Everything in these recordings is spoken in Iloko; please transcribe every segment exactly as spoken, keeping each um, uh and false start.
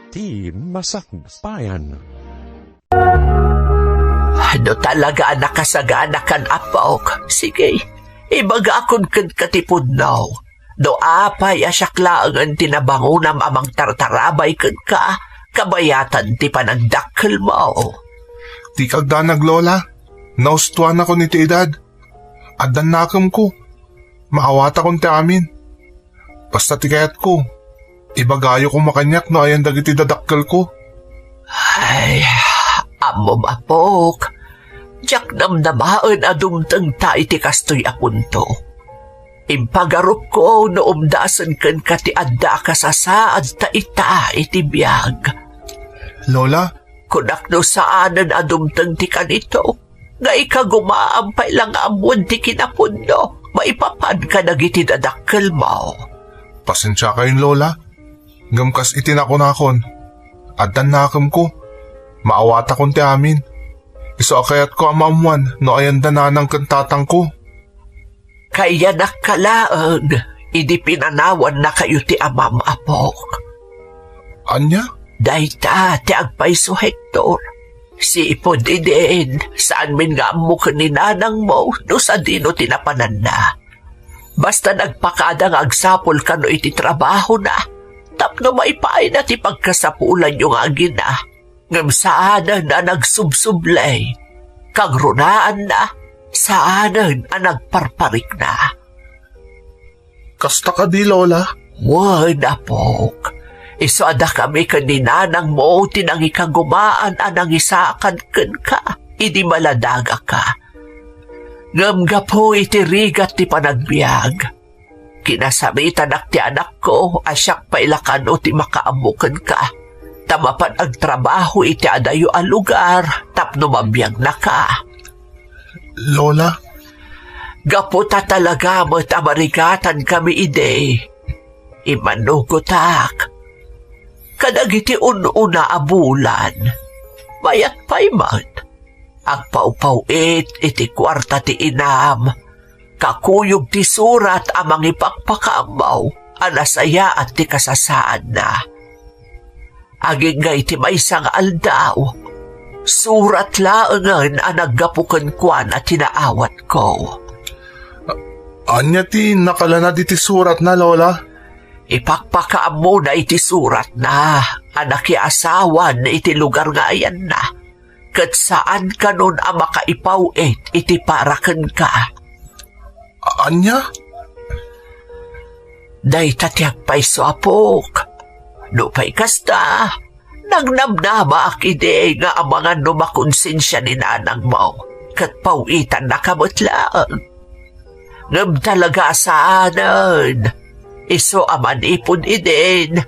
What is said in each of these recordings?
ti Masakbayan. No talaga a nakasaganakan, apok, sige, ibagakon kenka ti pudno. No apay a siak laengen ti nabangonam a mangtartarabay kenka, kabayatan ti panagdakkelmo. Dika agdanag, Lola. Naustuanakon iti edad. Addan nakemko. Maawatakon ti amin. Basta ti kayatko, ibagayo koma kaniak no ayan dagiti dadakkelko. Ay, ammom, apok, diak namnamaen a dumtengta iti kastoy a punto. Impagarupko no umdasen kenka ti adda a kasasaadta ita iti biag. Lola? Kunak no saanen a dumteng ti kanito, nga ikagumaam pay la nga ammon ti kinapudno maipapan kadagiti dadakkelmo. Pasensiakayon, Lola. Ngem kas iti nakunakon, addan nakemko. Maawatakon ti amin. Isu a kayatko a maammuan no ayanda nanang ken tatangko. Kayanakka laeng idi pinanawannakayo ti amam, apok. Ania? Dayta ti agpayso, Hector. Sipud idin, saanmin nga ammo ken ni nanangmo no sadino ti napananna. Basta nagpakada nga agsapul kano iti trabahona tapno maipaayna ti pagkasapulanyo nga agina. Ngem saanen a nagsubsubli. Kangrunaanna, saanen a nagparparikna. Kasta kadi, Lola? Wen, apok. Isu a dakami ken ni nanangmo ti nangikagumaan a nangisaakan kenka idi maladagaka. Ngem gapu iti rigat ti panagbiag, kinasaritanak ti anakko a siak pay la kano ti makaammo kenka, ta mapan agtrabaho iti adayo a lugar tapno mabiagnaka. Lola? Gapu ta talaga met a marigatankami idi, immanugotak. Kadagiti un-una a bulan, mayat pay met. Agpawpaw-it iti kuarta ti inam, kakuyog ti surat a mangipakpakaammo a nasayaat ti kasasaadna. Agingga iti maysa nga aldaw, surat laengen a naggapu kenkuana ti naawatko. A-, ania ti nakalanad iti suratna, Lola? Ipakpakaammona iti suratna a nakiasawan iti lugar nga ayanna, ket saan kanon a makaipaw-it iti para kenka. A-, ania? Dayta ti agpayso, apok. Nupay kasta, nagnamnamaak idi nga amangan no makonsensia ni nanangmo, ket paw-itannaka met laeng. Ngem talaga a saanen. Isu a manipud idin,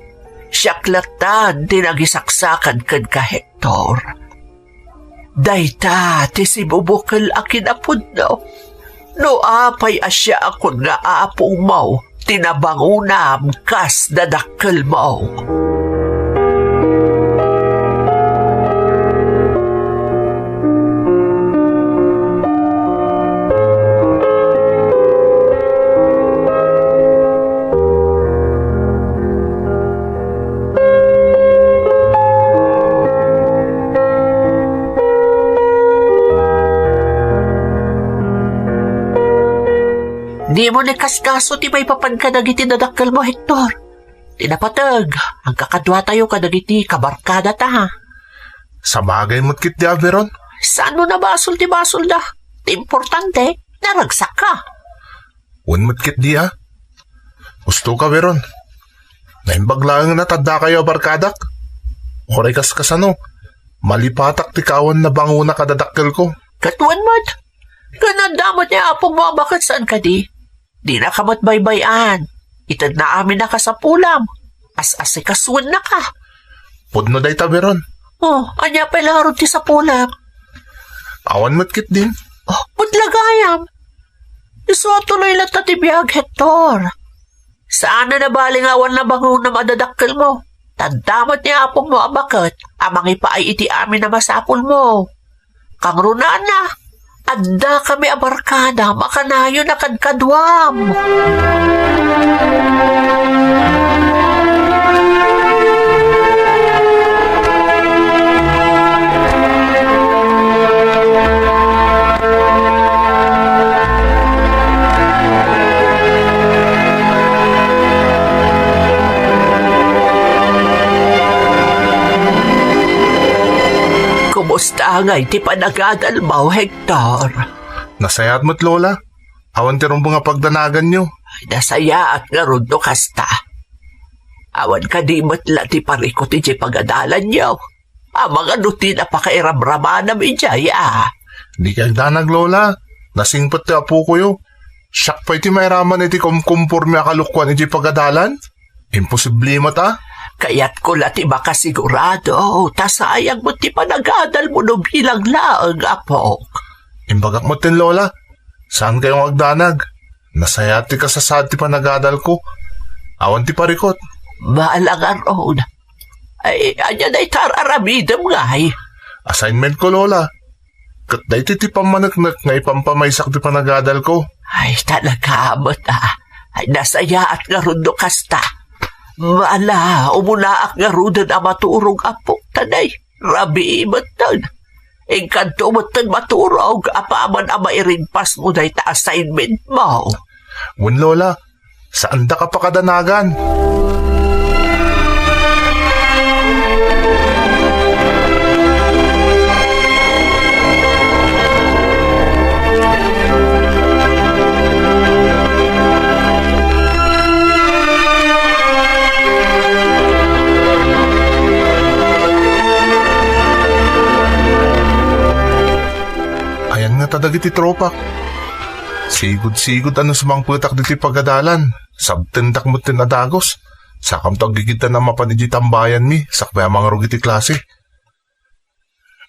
siak lattan ti nagisaksakan kenka, Hector. Dayta ti sibubukel a kinapudno. No apay a siakon nga apongmo ti nabangonam kas dadakkelmo. Dimo ni kasgaso ti maipapan kadagiti dadakkelmo, Hector. Ti napateg, agkakaduatayo kadagiti kabarkadata. Sabagay met ketdi a, Veron. Saan no nabasol ti basolda? Ti importante, naragsakka. Wen met ketdi a. Husto ka, Veron. Naimbag laeng a tadakayo a barkadak. Uray kas kasano, malipatak ti kaawan nabangona kadadakkelko. Ket wen met, ken adda met ni apongmo a baket saan kadi? Dinaka met baybay-an. Itedna amin a kasapulam. As-asikasuennaka. Pudno dayta, Veron. Oh, ania pay la ngarud ti sapulam? Awan met ketdin. Oh, met la gayam. Isu a tuloy latta ti biag, Hector. Saan a nabali nga awan nabangonam a dadakkelmo. Tadda met ni apongmo a baket a mangipaay iti amin a masapulmo. Kangrunaanna, addakami a barkadam a kanayon a kadkaduam. Kasta ngay ti panagadalmo, Hector. Nasayaat met, Lola. Awan ti rumbeng a pagdanaganyo. Nasayaat ngarud no kasta. Awan kadi met la ti parikut idiay pagadalanyo. Amangan no ti napakairabarabanam idiay, a. Dikay agdanag, Lola. Nasingpet ti apokoyo. Siak pay ti mairaman iti kumkumporme a kalokuan idiay pagadalan. Imposible met, a. Kayatko la ti makasigurado, ta sayang met ti panagadalmo no bilang laeng, apok. Imbagak met ken Lola, saan kayo nga agdanag. Nasayaat ti kasasaad ti panagadalko. Awan ti parikut. Bahala ngarud. Ay, ania dayta ar-aramidem ngay? Assignment ko, Lola. Ket daytoy ti pammaneknek nga ipampamaysak ti panagadalko. Ay, talaga met, a. Ay, nasayaat ngarud no kasta. Ala, umunaak ngaruden a maturog, apok, ta nay, rabii metten. Inkanto metten maturog apaman a mairigpasmo dayta assignmentmo. Wen, Lola, saandak a pakadanagan. Ayan ngata dagiti tropak. Sigud-sigud a no sumangpetak ditoy pagadalan, sabtendak metten a dagus. Sakamto aggigiddan a mapan idiay tambayanmi, sakbay a mangrugit ti klase.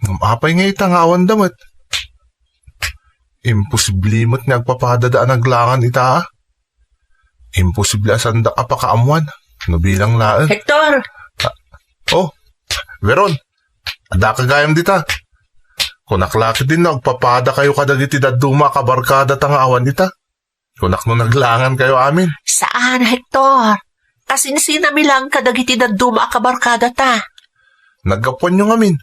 Ngem apay nga ita nga awanda met? Imposible met nga agpapadada a naglangan ita, a. Imposible a saandak a pakaammuan no bilang laeng. Hector! Oh, Veron, adda ka gayam dita. Kunak la ketdin no agpapadakayo kadagiti dadduma a kabarkadata nga awan ita. Kunak no naglangan kayo amin. Saan, Hector. Kasinsinami laeng kadagiti dadduma a kabarkadata. Naggapuanyo ngamin.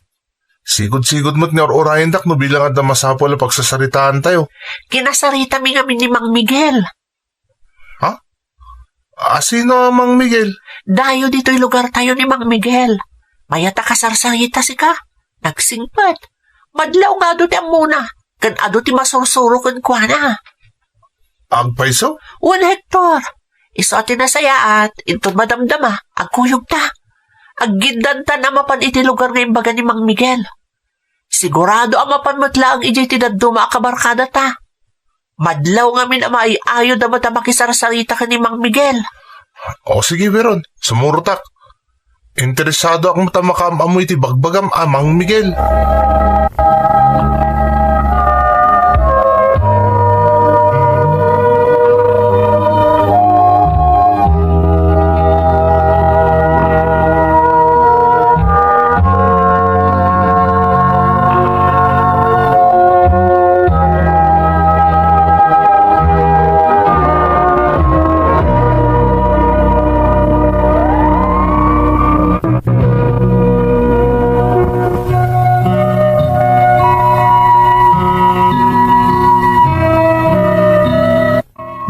Sigud-sigud met nga ur-urayendak no bilang adda masapul a pagsasaritaantayo. Kinasaritami ngamin ni Mang Miguel. Ha? A, sino a Mang Miguel? Dayo ditoy lugartayo ni Mang Miguel. Mayat a kasarsarita sika. Nagsingpet. Madlaw nga adu ti ammona, ken adu ti masursuro kenkuana. Agpayso? Wen, Hector. Isu a ti nasayaat, inton madamdama, agkuyogta. Aggiddantan a mapan iti lugar nga imbaga ni Mang Miguel. Sigurado a mapan met laeng idiay ti dadduma a kabarkadata. Madlaw ngamin a maay-ayod a met a makisarsarita ken ni Mang Miguel. O sige, Veron, sumurotak. Interesadoak met a makaam-ammo iti bagbagam a Mang Miguel.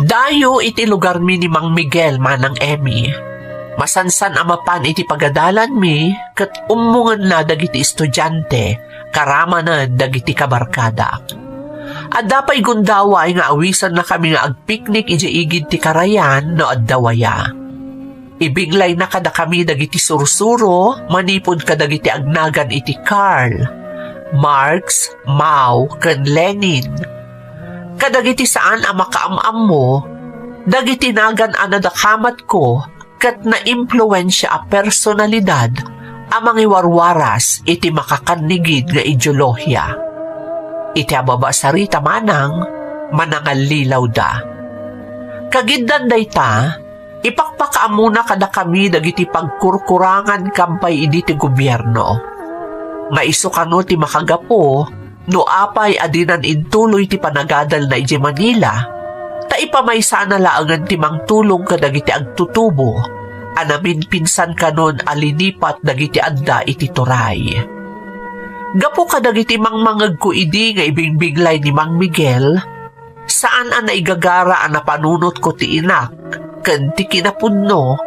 Dayo iti lugarmi ni Mang Miguel, Manang Emmy. Masansan a mapan iti pagadalanmi ket ummongenna dagiti estudiante, karamanen dagiti kabarkadak. Adda pay gundaway nga awisennakami nga agpiknik idiay igid ti karayan no adda waya. Ibinglayna kadakami dagiti sursuro manipud kadagiti agnagan iti Karl, Marx, Mao, ken Lenin. Kadagiti saan a makaam-ammo, dagiti nagan a nadakamatko ket naimpluensia a personalidad a mangiwarwaras iti makakannigid nga ideolohia. Iti ababa a sarita manang, manangallilawda. Kagiddan dayta, ipakpakaammona kadakami dagiti pagkurkurangan kampay idi ti gobierno. Nga isu kano ti makagapu no apay a dinan intuloy ti panagadalna idiay Manila, ta ipamaysana laengen ti mangtulong kadagiti agtutubo a naminpinsan kanon a linipat dagiti adda iti turay. Gapu kadagiti mangmangegko idi nga ibingbinglay ni Mang Miguel, saan a naigagara a napanunotko ti inak ken ti kinapudno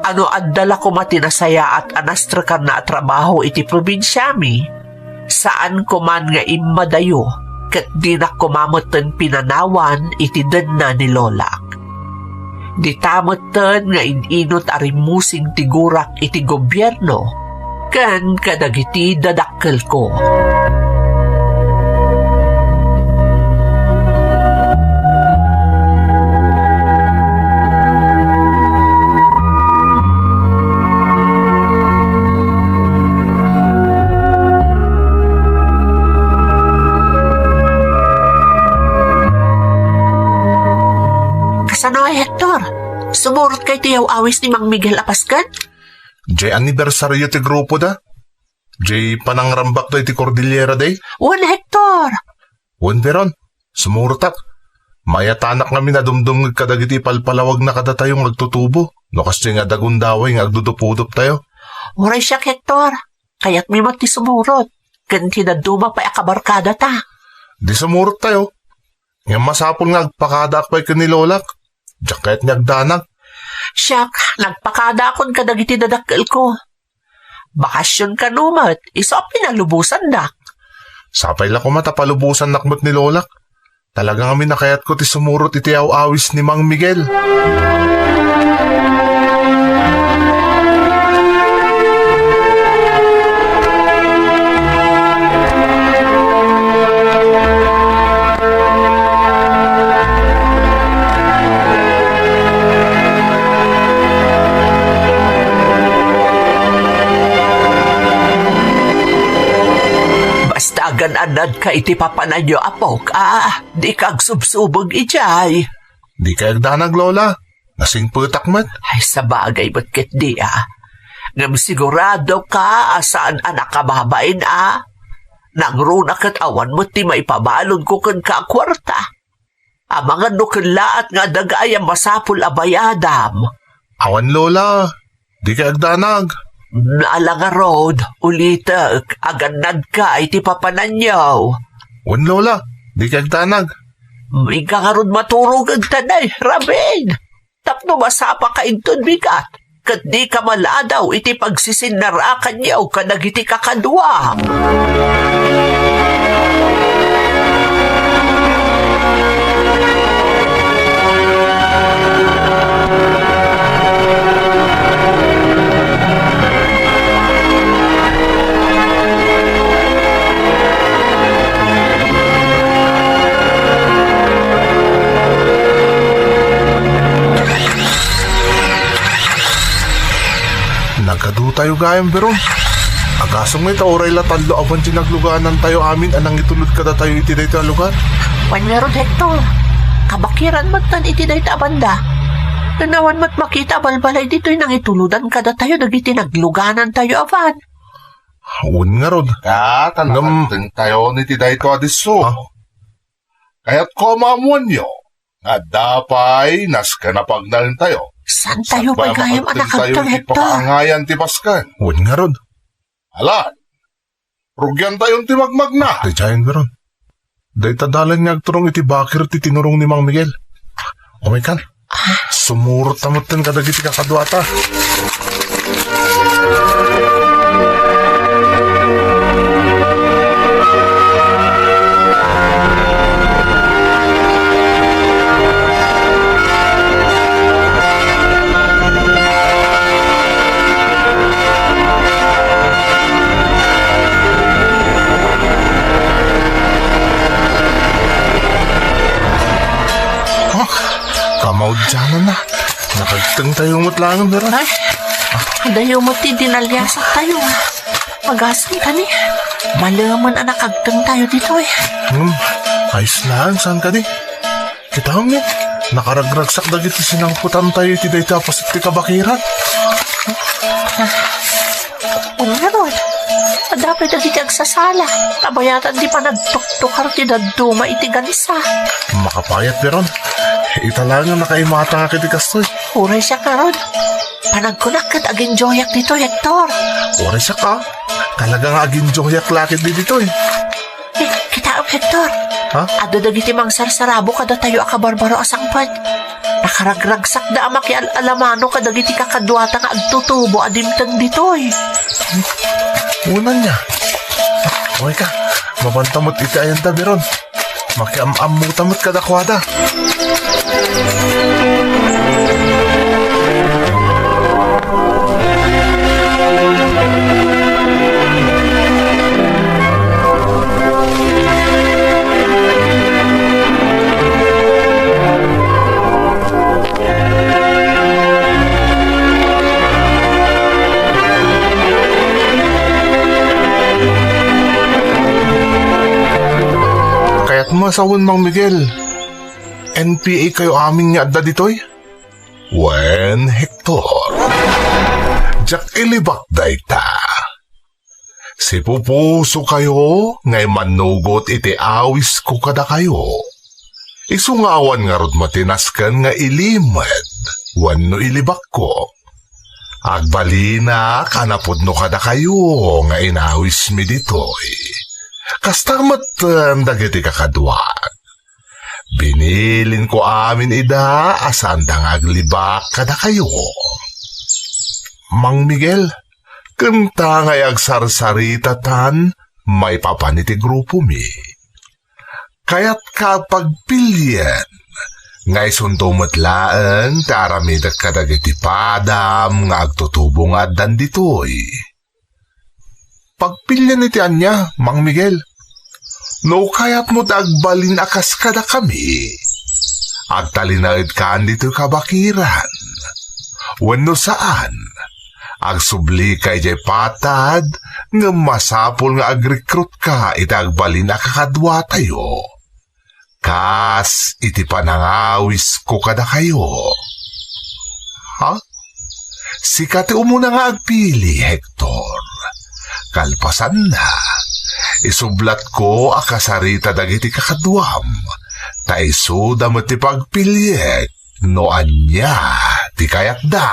a no adda la koma ti nasayaat a nastrekanna a trabaho iti probinsiami, Saanko man nga immadayo ket dinak koma metten pinanawan iti denna ni Lolak. Dita metten nga in-inut a rimmusing ti gurak iti gobierno ken kadagiti dadakkelko. Kasano, Hector? Sumurot ka iti yaw-awis ni Mang Miguel a pasken? Jay anniversario ti grupo da. Jay panangrambak da iti Cordillera Day. Wen, Hector. Wen, Veron. Sumurotak. Mayatanak ngamin a dumdumngeg kadagiti palpalawagna kadatayo nga agtutubo. No kasdiay nga dagundaway nga agdudupudop tayo. Uray siak, Hector. Kayatmi met ti sumurot. Ken ti dadduma pay a kabarkada ta. Di sumurot tayo. Ngem masapul nga agpakadaak pay ken ni Lolak. Diak kayat nga agdanag. Siak, nagpakadaakon kadagiti dadakkelko. Bakasion kano met, isu a pinalubosandak. Sapay la koma ta palubosannak met ni Lolak. Talaga ngamin a kayatko ti sumurot iti aw-awis ni Mang Miguel. Basta agan-annadka iti papananyo, apok, a, dika agsubsubeng idiay. Dika agdanag, Lola. Nasingpetak met. Ay, sabagay met ketdi, a. Ngem siguradoka a saan a nakababain, a. Nangruna ket awan met ti maipabalonko kenka a kuarta. Amangan no kellaat nga adda gaayam masapul a bayadam. Awan, Lola. Dika agdanag. Ala ngarud, ulitek, agannadka iti papananyo. Wen, Lola. Dika agdanag. Inka ngarud maturog ed tanay, Rabin. Tapno masapaka inton bigat, ket dika maladaw iti pagsisinarakanyo kadagiti kakaduam. Nagadu tayo gayam, Veron. Agasem nga ita uray la tallo a ban ti nagluganan tayo amin a nangitulod kadatayo iti daytoy a lugar. Wen ngarud, Hector, kabakiran met tan iti dayta a banda. Ken awan met makita a balbalay ditoy nangitulodan kadatayo dagiti nagluganan tayo a ban. Wen ngarud. Ngem, nakagteng tayo iti daytoy a disso. Ah? Kayatko a maammoanyo nga adda pay nasken a pagnaentayo. Saan tayo pay gayam a nakagteng, Hector? Pakaangayan ti pasken. Wen ngarud. Alan, rugiantayon ti magmagna. Daydiayen, Veron. Dayta dalan nga agturong iti bakir ti tinurong ni Mang Miguel. Umaykan. Sumurot ta metten kadagiti kakaduata. Ah, kamaudiananna. Nakagteng tayo met laeng, Veron. Ay, adayo met ti dinaliasak tayo. Agasem kadi. Malemen a nakagteng tayo ditoy. Hmm, ayos laeng, saan kadi? Kitaem ni, nakaragragsak dagiti sinangputan tayo iti dayta a paset ti kabakiran. Wen ngarud, adda pay dagiti agsasala. Kabayatan ti panagtuktukar ti dadduma iti gansa. Makapayat, Veron. Ita laeng a nakaimatangak iti kastoy. Uray siak ngarud. Panagkunak ket aginjoyak ditoy, Hector. Uray siak, a. Talaga nga aginjoyak la ketdi ditoy. Eh, kitaem, Hector. Ha? Adda dagiti mangsarsarabo kadatayo a kabarbaro a sangpet. Nakaragragsakda a makial-alamano kadagiti kakaduata nga agtutubo a dimteng ditoy. Unan niya. Umayka, mabanta met iti ayanda, Biron. Makiam-ammota met kadakuada. Kayatmo a sawen, Mang Miguel, N P A kayo amin nga adda ditoy? Wen, Hector, diak ilibak dayta. Sipupusokayo nga immannugot iti awisko kadakayo. Isu nga awan ngarud matinasken nga ilimed wenno ilibakko. Agbalinak a napudno kadakayo nga inawismi ditoy. Kasta met, em, dagiti kakaduak. Binilinko amin ida a saanda nga aglibak kadakayo. Mang Miguel, kenta nga agsarsaritatan maipapan iti grupomi. Kayatka a pagpilien nga isunto met laeng ti aramidek kadagiti padam nga agtutubo nga addan ditoy. Pagpilien iti ania, Mang Miguel? No kayatmo ti agbalin a kas kadakami, agtalinaedkan ditoy kabakiran. Wenno saan, agsublika idiay patad, ngem masapul nga agrekrutka iti agbalin a kakaduatayo. Kas iti panangawisko kadakayo. Ha? Sika ti umuna nga agpili, Hector. Kalpasanna, isublatko a kasarita dagiti kakaduam, ta isuda met ti pagpiliek no ania ti kayatda.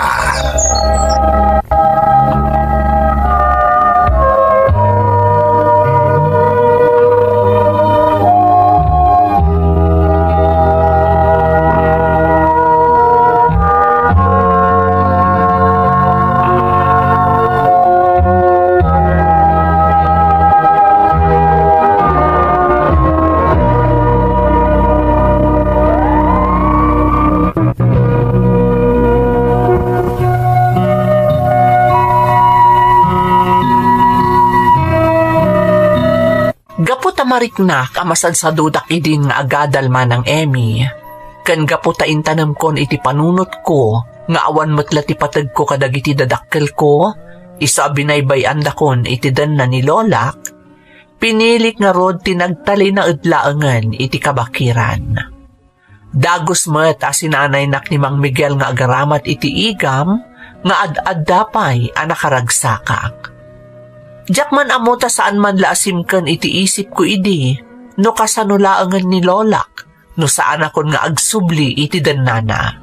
Gapu ta mariknak a masadsadudak idin nga agadal, Manang Emmy, ken gapu ta intanemkon iti panunotko nga awan met la ti pategko kadagiti dadakkelko, isu a binaybay-andakon iti denna ni Lolak, pinilik ngarud ti nagtalinaed laengen iti kabakiran. Dagus met a sinanaynak ni Mang Miguel nga agaramat iti igam nga ad-adda pay a nakaragsakak. Diak man ammo ta saan man la a simken iti isipko idi no kasano laengen ni Lolak no saanakon nga agsubli iti dennana.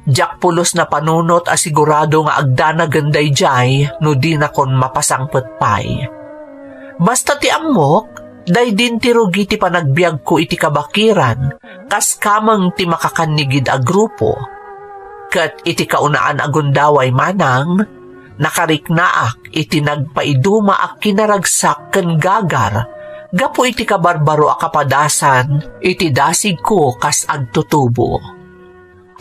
Diak pulos napanunot a sigurado nga agdanagen daydiay no dinakon mapasangpet pay. Basta ti ammok, daydin ti rugi ti panagbiagko iti kabakiran, kas kameng ti makakannigid a grupo. Ket iti kaunaan a gundaway manang, nakariknaak iti nagpaiduma a kinaragsak ken gagar gapu iti kabarbaro a kapadasan iti dasigko kas agtutubo.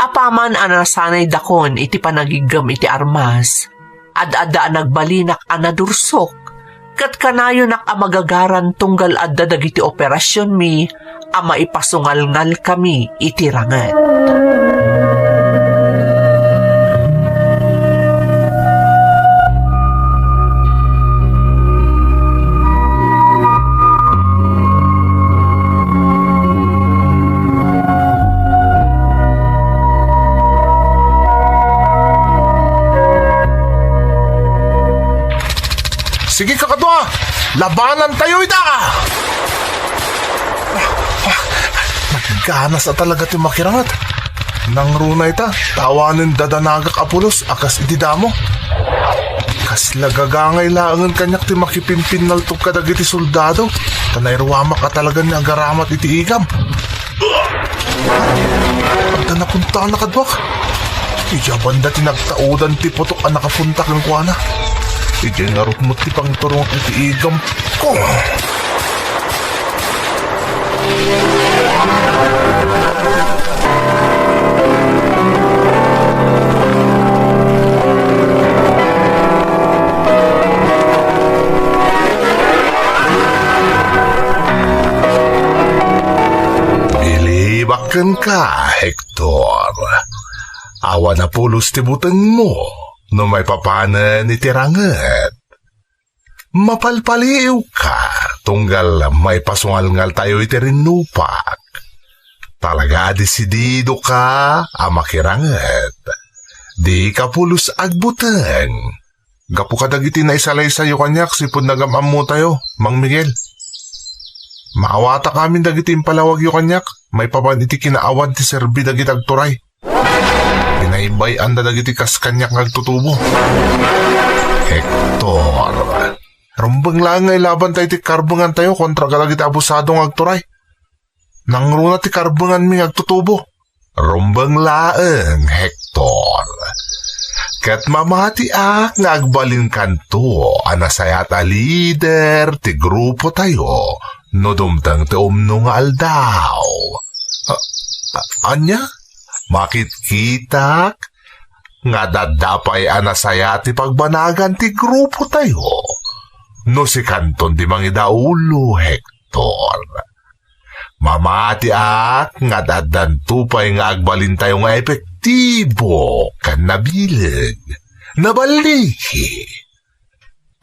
Apaman a nasanaydakon iti panagiggem iti armas, ad-adda a nagbalinak a nadursok, ket kanayonak a magagaran tunggal adda dagiti operasionmi a maipasungalngalkami iti ranget. Sige, kakadua! Labanantayo ita! Ah, ah, nagganas a talaga ti makiranget. Nangruna ita, ta awanen dadanagak a pulos a kas iti damo. Kasla gagangay laengen kaniak ti makipimpinnaltog kadagiti soldado, ta nairuamak a talaga nga agaramat iti igam. Adda napuntaanna kaduak. Iya banda ti nagtaudan ti putok a nakapunta kenkuana. Idiay ngarud met ti pangturongak iti igam ko. Bilibak kenka, Hector. Awan a pulos ti butengmo no maipapanen iti ranget. Mapalpaliiwka, tunggal maipasungalngaltayo iti rinnupak. Talaga a desididoka a makiranget. Dika pulos agbuteng. Gapu kadagiti naisalaysayyo kaniak sipud nagam-ammotayo, Mang Miguel. Maawatak amin dagiti impalawagyo kaniak, maipapan iti kinaawan ti serbi dagiti agturay. Binaybay-anda dagiti kas kaniak nga agtutubo. Hector, rumbeng laeng nga ilabantayo ti karbengantayo kontra kadagiti abusado nga agturay. Nangruna ti karbenganmi nga agtutubo. Rumbeng laeng, Hector. Ket mamatiak nga agbalinkanto a nasayaat a lider ti grupotayo no dumteng ti umno nga aldaw. A-, a-, ania? Makitkitak nga adda pay a nasayaat ti pagbanagan ti grupotayo no sikanton ti mangidaulo, Hector. Mamatiak nga addanto pay nga agbalintayo nga epektibo ken nabileg, naballigi.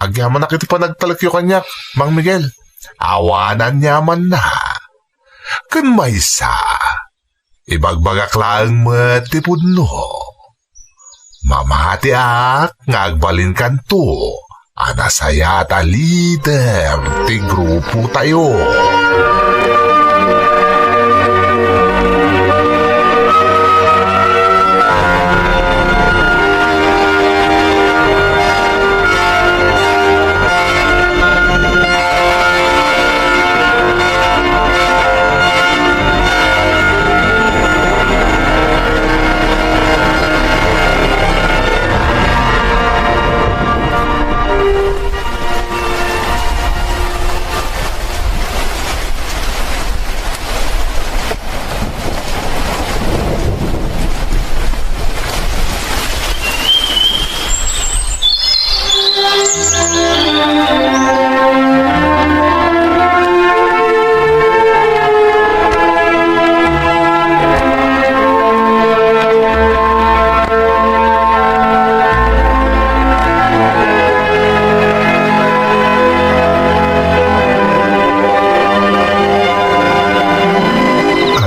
Agyamanak iti panagtalekyo kaniak, Mang Miguel. Awan aniamanna. Ken maysa, ibagbagak laeng met ti pudno. Mamatiak nga agbalinkanto a nasayaat a lider ti grupotayo.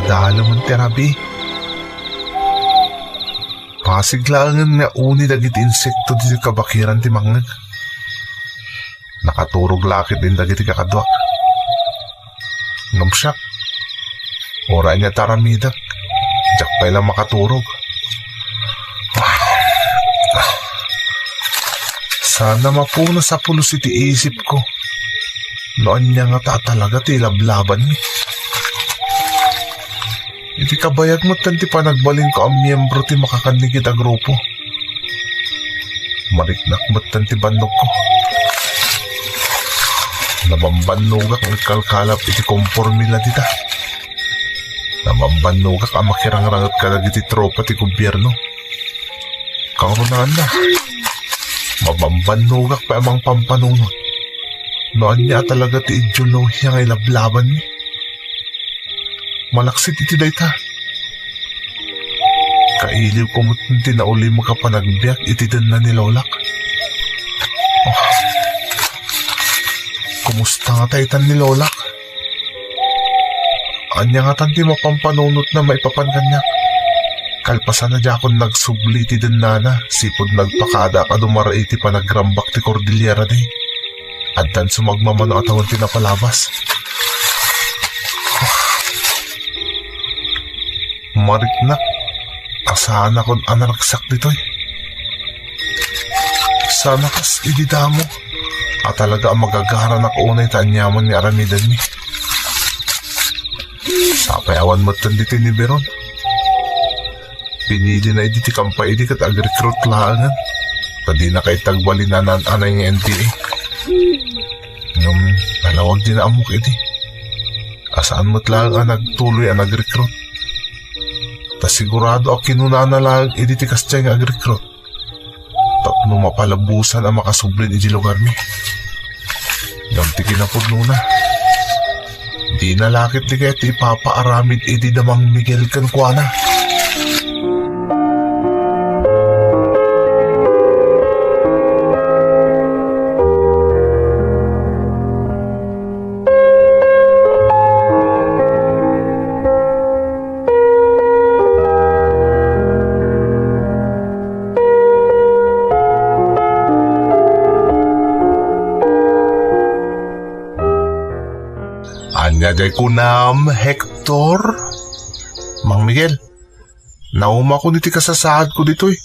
Adalemen ti rabii. Pasig laengen nga uni dagiti insekto ditoy kabakiran ti mangngeg. Nakaturog la ketdin dagiti kakaduak. Ngem siak, uray ania ti aramidek, diak pay la makaturog. Sana mapunas a pulos iti isipko no ania ngata a talaga ti ilablabanmi. Iti kabayag metten ti panagbalinko a miyembro ti makakanniket a grupo, mariknak metten ti bannogko. Nabambannogak nga agkalkalap iti kompormila dita. Nabambannogak a makirangranget kadagiti tropa ti gobierno. Kangrunaan na, mabambannogak pay a mangpampanunot no ania a talaga ti ideolohia nga ilablabanmi. Malaksid iti dayta, kailiwko met ti naulimok a panagbiag iti denna ni Lolak. Oh, kumusta ngata itan ni Lolak? Ania ngatan ti mapampanunotna maipapan kaniak? Kalpasan a diakon nagsubli iti dennana, sipud nagpakadaak a dumar iti panagrambak ti Cordillera Day. Addan sumagmamano a tawen ti napalabas. Mariknak a saanakon a naragsak ditoy. Sana kas idi damo a talaga a magagaranak unay ta aniaman nga aramidenmi. Sapay awan metten ditoy ni Biron. Pinilina idi ti kampay idi ket agrekrut laengen. Ta dinaka itan agbalin a naan-anay nga N P A. Ngem nalawag ti naammok idi. A saan met laeng a nagtuloy a nag-recruit. Ta sigurado a kinunana laeng idi ti kasdiay nga ag-recruit tapno mapalabusan a makasubli idiay lugarmi. Ngem ti kinapudnona, dina la ketdi kayat ti ipapaaramid idi da Mang Miguel kenkuana. Ania diay kunam, Hector? Mang Miguel, naumakon iti kasasaadko ditoy.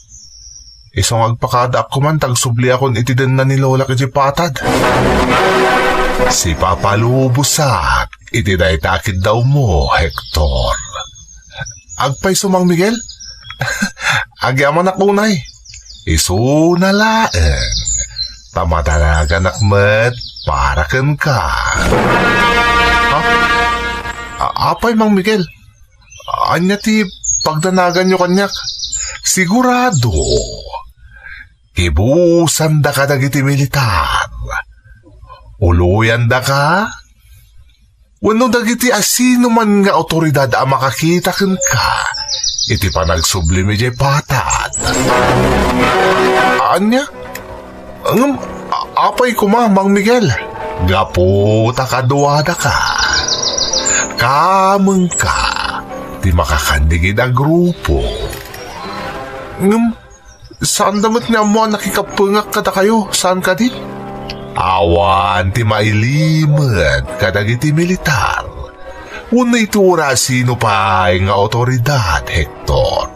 Isu nga agpakadaakko man ta agsubliakon iti denna ni Lolak idiay patad. Sipapalubosak iti dayta a kiddawmo, Hector. Agpayso, Mang Miguel? Agyamanak unay. Isuna laeng. Ta madanaganak met para kenka. Ha? A-, apay, Mang Miguel? Ania ti pagdanaganyo kaniak? Sigurado, kibusan daka dagiti militar. Uluyan daka? Wenno dagiti asino man nga awtoridad a makakita kenka iti panagsublim idiay patad. Ania? Ngem, a-, apay koma, Mang Miguel? Gapu ta kaduadaka. Kamengka ti makakannigid a grupo. Ngem, saanda met nga ammo a nakikappengak kadakayo, saan kadi? Awan ti mailimed kadagiti militar wenno iti urasino pay nga awtoridad, Hector.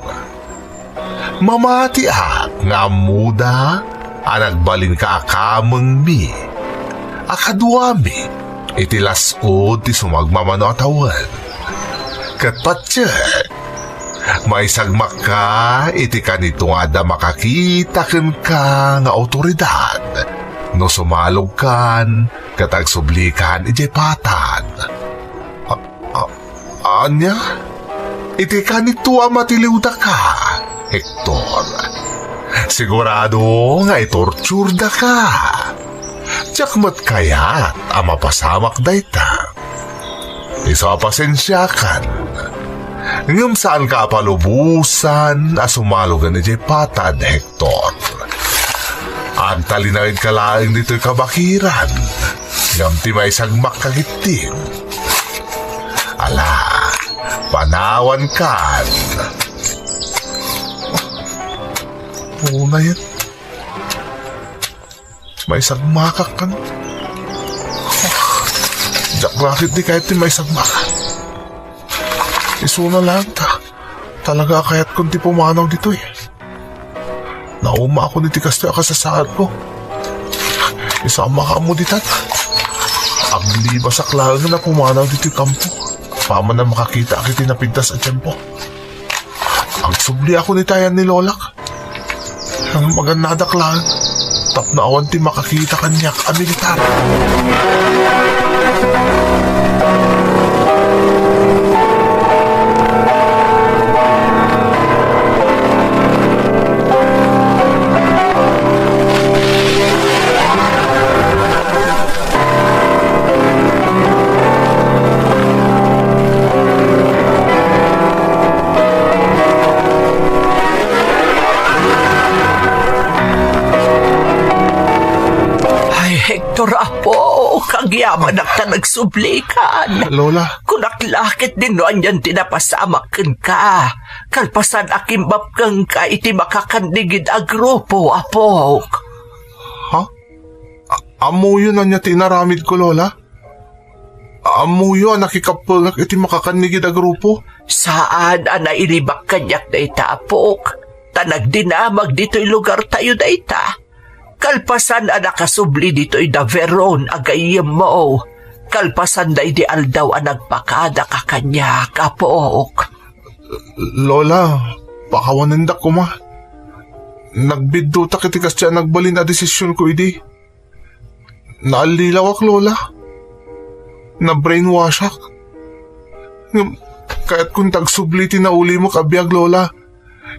Mamatiak nga ammoda a nagbalinka a kamengmi, a kaduami iti las-ud ti sumagmamano a tawen. Ket patiek, maisagmakka iti kanito nga adda makakita kenka nga awtoridad no sumalogkan ket agsublikan idiay patad. A-, a-, ania? Iti kanito a matiliwdaka, Hector? Sigurado nga itorturdaka. Diak met kayat a mapasamak dayta. Isu a pasensiakan. Ngem saanka a palubosan a sumalogen idiay patad, Hector. Agtalinaedka laeng ditoy kabakiran, ngem ti maisagmakka ketdin. Ala, panawankan. Unayen. Maisagmakak kan. Diak la ketdi kayat ti maisagmak. Isuna laeng ta. Talaga a kayatkon ti pumanaw ditoy. Naumakon iti kastoy a kasasaadko. Isu a makaammo ditan. Aglibasak laeng a pumanaw ditoy kampo. Apaman a makakitaak iti napintas a tiempo. Agsubliakon iti ayan ni Lolak. Ngem agannadak laeng tapno awan ti makakita kaniak a militar. Ay, Hector, apo, agyamanak ta nagsublikan. Lola. Kunak la ketdin no anian ti napasamak kenka. Kalpasan a kimbapkengka iti makakannigid a grupo, apok. Ha? A-, ammoyo ania ti inaramidko, Lola? Ammoyo a nakikappengak iti makakannigid a grupo? Saan a nairibak kaniak dayta, apok, ta nagdinamag ditoy lugartayo dayta. Kalpasan a nakasubli ditoy da Veron a gayyemmo, kalpasan daydi aldaw a nagpakadaka kaniak, apok. Lola, pakawanendak koma. Nagbiddutak iti kasdiay a nagbalin a desisionko idi. Naallilawak, Lola. Na-brainwashak. Ngem, kayatkon ti agsubli ti naulimek a biag, Lola.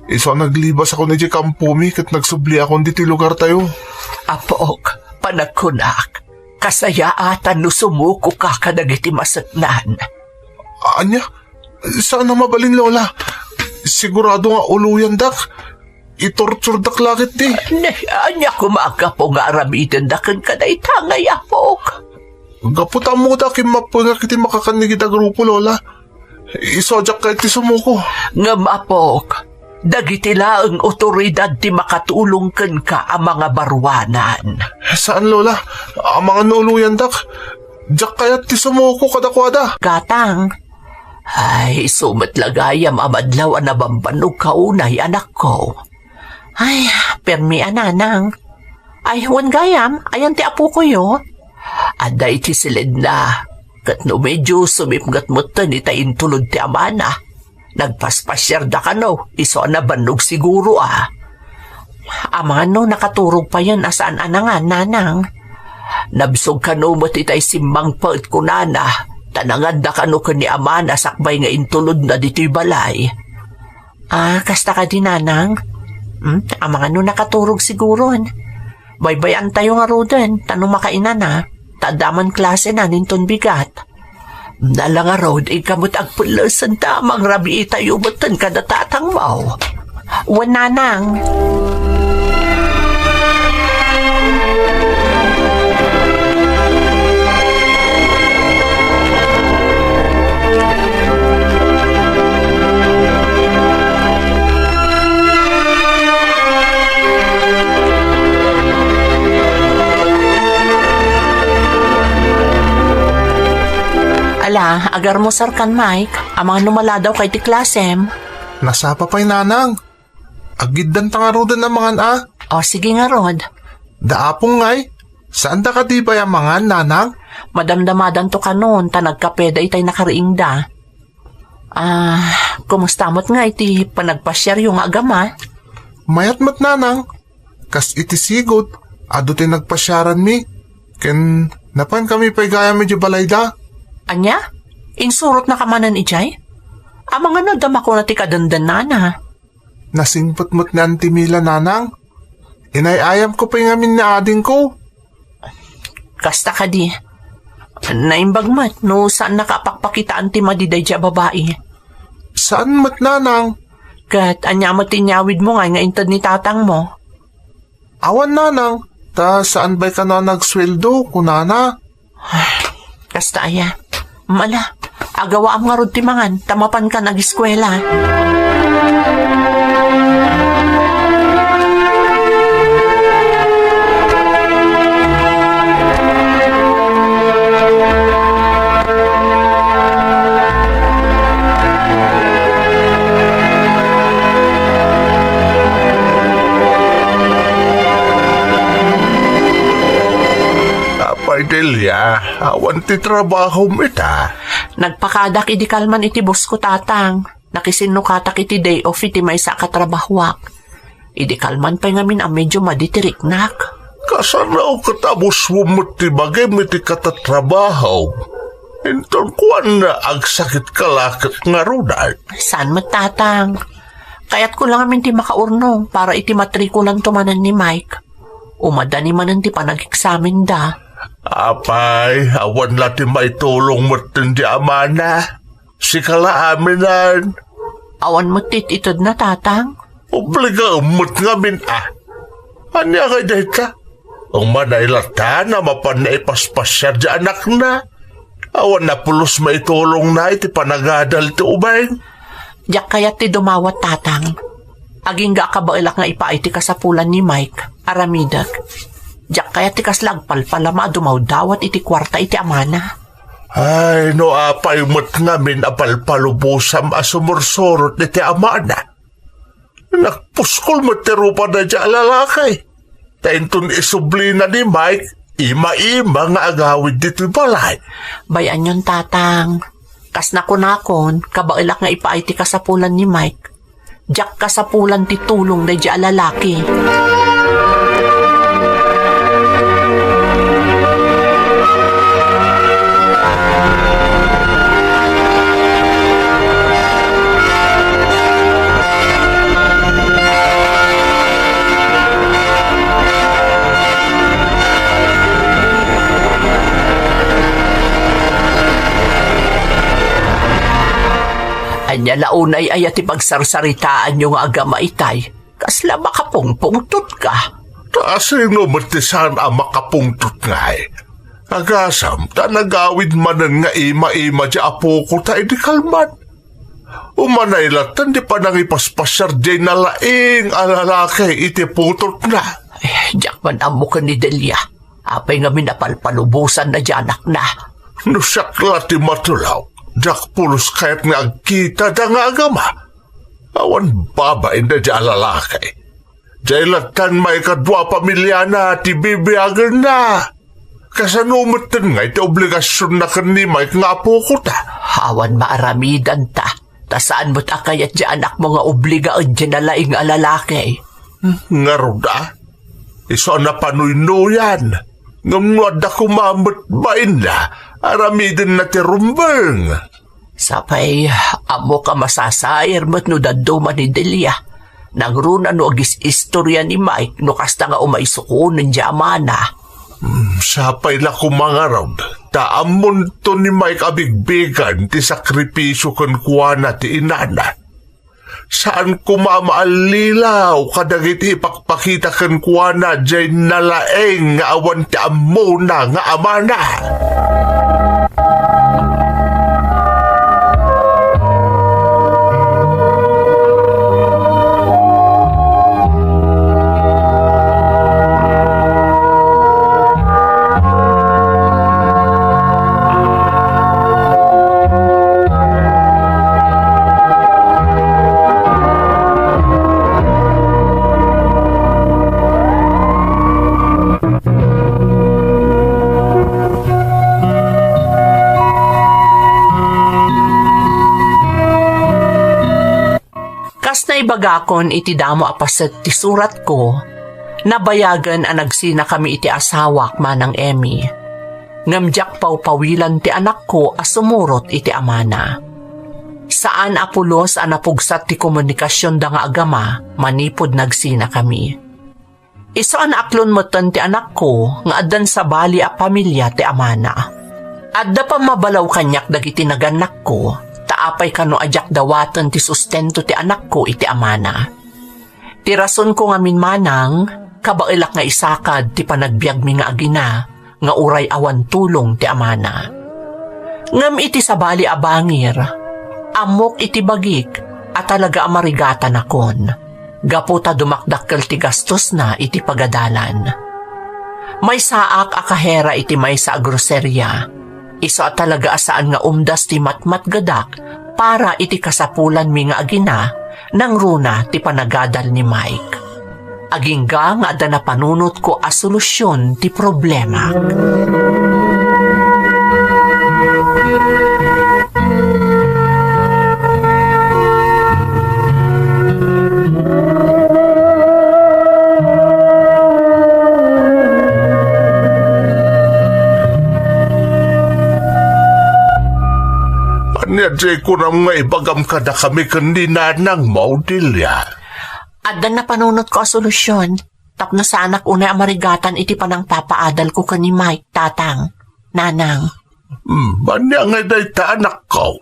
Isu a naglibasakon idiay kampomi ket nagsubliakon ditoy lugartayo. Apok, panagkunak, kasayaatan no sumukoka kadagiti maseknan. Ania? Saan a mabalin, Lola. Sigurado nga uluyandak. Itorturdak la ketdi. Ne, ania koma a gapu nga aramidenda kenka dayta ngay, apok? Gapu ta ammoda a kimmappengak iti makakanigit a grupo, Lola. Isu a diak kayat ti sumuko. Ngem, apok, dagiti laeng otoridad ti makatulong kenka a mangabaruanan. Saan, Lola. Amangan no uluyandak. Diak kayat ti sumuko kadakuada. Gatang. Ay, isu met la gayam a madlaw a nabambannogka unay, anakko. Ay, permi a, nanang. Ay, wen gayam, ayan ti apokoyo? Adda iti siledna, ket no medio sumipnget metten ita intulod ti amana, nagpaspasiarda kano, isu a nabannog siguro a. Amangan no nakaturog payen a saan a nangan, nanang. Nabsog kano met itay simmangpet kunana, ta nangadda kano ken ni amana sakbay nga intulodna ditoy balay. Ah, kasta kadi, nanang? Hmm, amangan no nakaturog siguron. Baybay-antayo ngaruden, ta no makainana, ta adda man klasena inton bigat. Nala ngarud, inka met agpellesen ta mangrabiitayo metten kada tatangmo. Wen, nanang. Ala, agarmusarkan, Mike. Amangan no maladaw kay ti klasem. Nasapa pay, nanang. Agiddanta ngaruden a mangan a. O, sige ngarud. Da apong ngay, saan da kadi bay a mangan, nanang? Madamdamadanto kanon, ta nagkapeda itay nakariingda. Ah, kumusta met ngay ti panagpasiaryo nga agama? Mayat met, nanang. Kas iti sigud, adu ti nagpasiaranmi. Ken napankami pay gayam iti balayda. Ania? Insurotnaka manen idiay? Amangan no adda makuna ti kadendennana. Nasingpet met ni Auntie Mila, nanang. Inay-ayamko pay ngamin ni adingko. Kasta kadi. Naimbag met no saannaka a pakpakitaan ti madi daydiay a babai. Saan met, nanang? Ket ania met ti inyawidmo ngay nga inted ni tatangmo? Awan, nanang, ta saan bay kano a nagsueldo, kunana. Kasta aya. Mala, agawaam ngarud ti mangan, ta mapankan agiskuela. Apay, Delia, awan ti trabahom ita? Nagpakadak idi kalman iti boss ko, tatang. Nakisinnukatak iti day off iti maysa a katrabahoak. Idi kalman pay ngamin a medio madi ti riknak. Kasano ket abuswem met ti bagim iti katatrabahom? Inton kuan, agsakitka la ket ngaruden? Saan met, tatang. Kayatko la ngamin ti makaurnong para iti matrikulanto manen ni Mike. Umadani manen ti panageksamenda. Apay, awan la ti maitulong metten ti amana. Sika la aminen. Awan met ti it-itedna, tatang. Obligaem met ngamin a. Ania kay dayta? Umanay latta a mapan nga ipaspasiar ti anakna. Awan a pulos maitulongna iti panagadal ti ubing. Diak kayat ti dumawat, tatang. Agingga a kabaelak nga ipaay ti kasapulan ni Mike, aramidek. Diak kayat ti kasla agpalpalama a dumawdawat iti kuarta iti amana. Ay, no apay met ngamin a palpalubosam a sumursurot iti amana. Nagpuskol met ti rupa daydiay a lalaki. Ta inton isublina ni Mike, ima-ima nga agawid ditoy balay. Bay-anyon, tatang. Kas nakunakon, kabaelak nga ipaay ti kasapulan ni Mike. Diak kasapulan ti tulong daydiay a lalaki. Ania la unay aya ti pagsarsaritaanyo nga agama itay? Kasla makapungpungtotka. Ta sino met ti saan a makapungtot ngay? Agasam ta nagawid manen nga ima-ima diay apokota idi kalman. Umanay latta ti panangipaspasiar diay nalaing a lalaki iti putotna. Ay, diak man ammo ken ni Delia. Apay ngamin a palpalubosanna diay anakna? No siak la ti matulaw, diak pulos kayat nga agkitada nga agama. Awan babain daydiay a lalaki. Diay lattan maikadua a pamiliana ti bibiagenna. Kasano metten ngay ti obligasionna ken ni Mike nga apokota? Awan maaramidanta, ta saan met a kayat diay anakmo nga obligaen diay nalaing a lalaki. Ngarud a, isu a napanuynoyan, ngem no adda koma met bainna, aramidenna ti rumbeng. Sapay, ammok a masasair met no dadduma ni Delia. Nangruna no agis-istoria ni Mike no kasta nga umay sukonen diay amana. Hmm, sapay la koma ngarud, ta ammonto ni Mike a bigbigen ti sakripisio kenkuana ti inana. Saan koma a maallilaw kadagiti ipakpakita kenkuana diay nalaing nga awan ti ammona nga amana. Kas naibagakon iti damo a paset ti suratko, nabayagen a nagsinakami iti asawak, Manang Emmy. Ngem diak pawpawilan ti anakko a sumurot iti amana. Saan a pulos a napugsat ti komunikasionda nga agama manipud nagsinakami. Isu a naaklon metten ti anakko nga addan sabali a pamilia ti amana. Adda pammabalaw kaniak dagiti nagannakko, ta apay kano a diak dawaten ti sustento ti anakko iti amana. Ti rasonko ngamin, Manang, kabaelak nga isakad ti panagbiagmi nga agina nga uray awan tulong ti amana. Ngem iti sabali a bangir, ammok iti bagik a talaga a marigatanakon, gapu ta dumakdakkel ti gastosna iti pagadalan. Maysaak a kahera iti maysa a groseria. Isu a talaga a saan nga umdas ti matmatgedak para iti kasapulanmi nga agina nangruna ti panagadal ni Mike. Agingga nga adda napanunotko a solusion ti problemak. Ania diay kunam nga ibagam kadakami ken ni nanangmo, Delia? Adda napanunotko a solusion tapno saanak unay a marigatan iti panangpapaadalko ken ni Mike, Tatang, Nanang. Hmm, ania ngay dayta, anakko?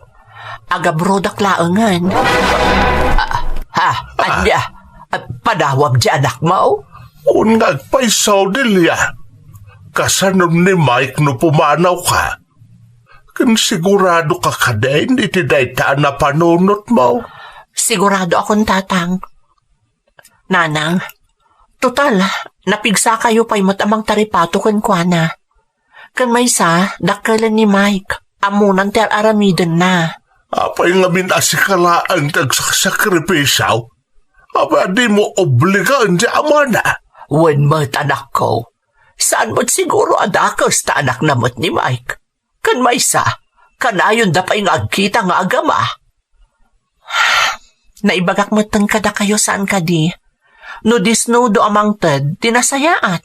Agabrodak laengen. Ah, ha? Ania? Ah, padawam diay anakmo? Kun nga agpayso, Delia, kasanon ni Mike no pumanawka? Ken siguradoka kadin iti dayta a napanunotmo? Siguradoakon, Tatang. Nanang, total, napigsakayo pay met a mangtaripato kenkuana. Ken maysa, dakkelen ni Mike, ammonan ti ar-aramidenna. Apay ngamin a sika laeng ti agsaksakripisio? Apay a dimo obligaen diay amana? Wen met, anakko. Saan met siguro a dakes ta anakna met ni Mike. Ken maysa, kanayonda pay nga agkita nga agama. Naibagak metten kadakayo saan kadi. No disnudo a mangted, di nasayaat.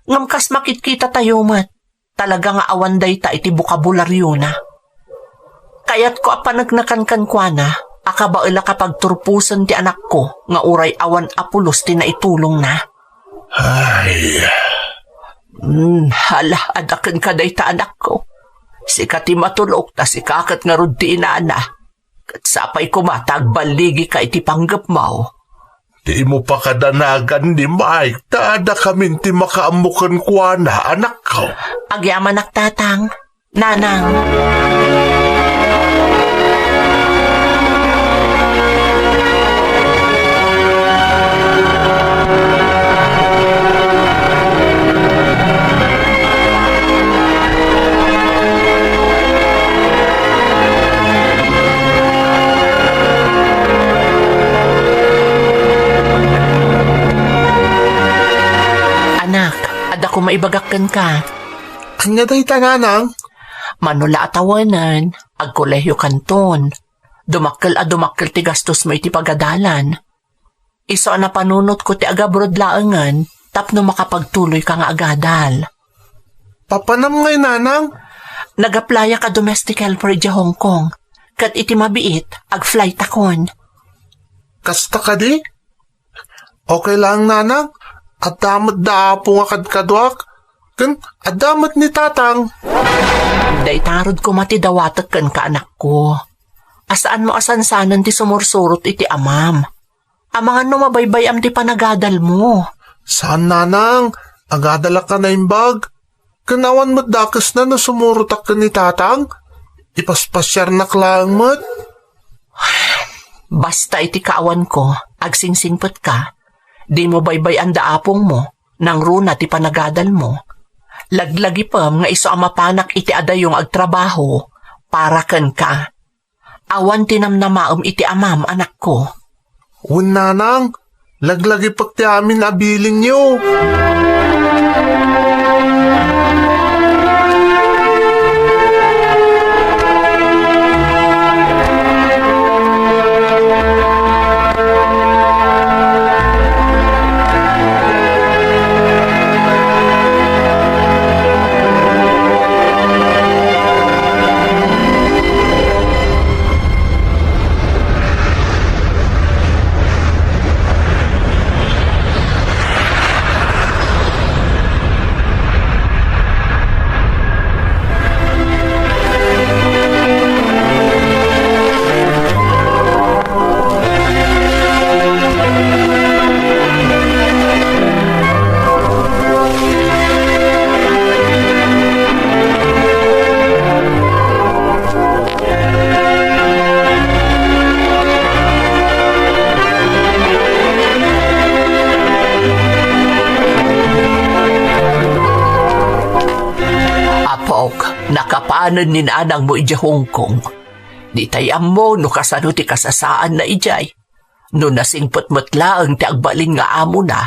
Ngem kas makitkitatayo met, talaga nga awan dayta iti bokabulariona. Kayatko a paneknekan kenkuana a kabaelak a pagturposen ti anakko nga uray awan a pulos ti naitulongna. Ay. Hmm, hala, adda kenka dayta anakko. Sika ti matulok, ta sika ket ngarud ti inana. Ket sapay koma ta agballigika iti panggepmo. Dimo pakadanagan ni Mike, ta adda kamin ti makaammo kenkuana, anakko. Agyamanak, Tatang. Nanang. Anak, adda koma ibagak kenka. Ania dayta, nanang? Mano la a tawenan, agkolehio kanton. Dumakkel a dumakkel ti gastosmo iti pagadalan. Isu a napanunotko ti agabroad laengen tapno makapagtuloyka nga agadal. Papanam ngay, nanang? Nag-applyak a domestic helper idiay Hong Kong. Ket iti mabiit, ag-flightakon. Kasta kadi? Okay lang, nanang. Adda met da apo nga kadkaduak. Ken adda met ni tatang. Dayta ngarud koma ti dawatek kenka, anakko. A saanmo a sansanen ti sumursurot iti amam. Amangan no mabaybay-am ti panagadalmo. Saan, nanang. Agadalak a naimbag. Ken awan met dakesna no sumurotak ken ni tatang. Ipaspasiarnak laeng met. Basta iti kaawanko, agsingsingpetka. Dimo baybay-an da apongmo, nangruna ti panagadalmo. Laglagipem nga isu a mapanak iti adayo nga agtrabaho para kenka. Awan ti namnamaem iti amam, anakko. Wen, nanang, laglagipek ti amin a bilinyo. Apok, nakapanen ni nanangmo idiay Hong Kong. Ditay ammo no kasano ti kasasaanna idiay. No nasingpet met laeng ti agbalin nga amona,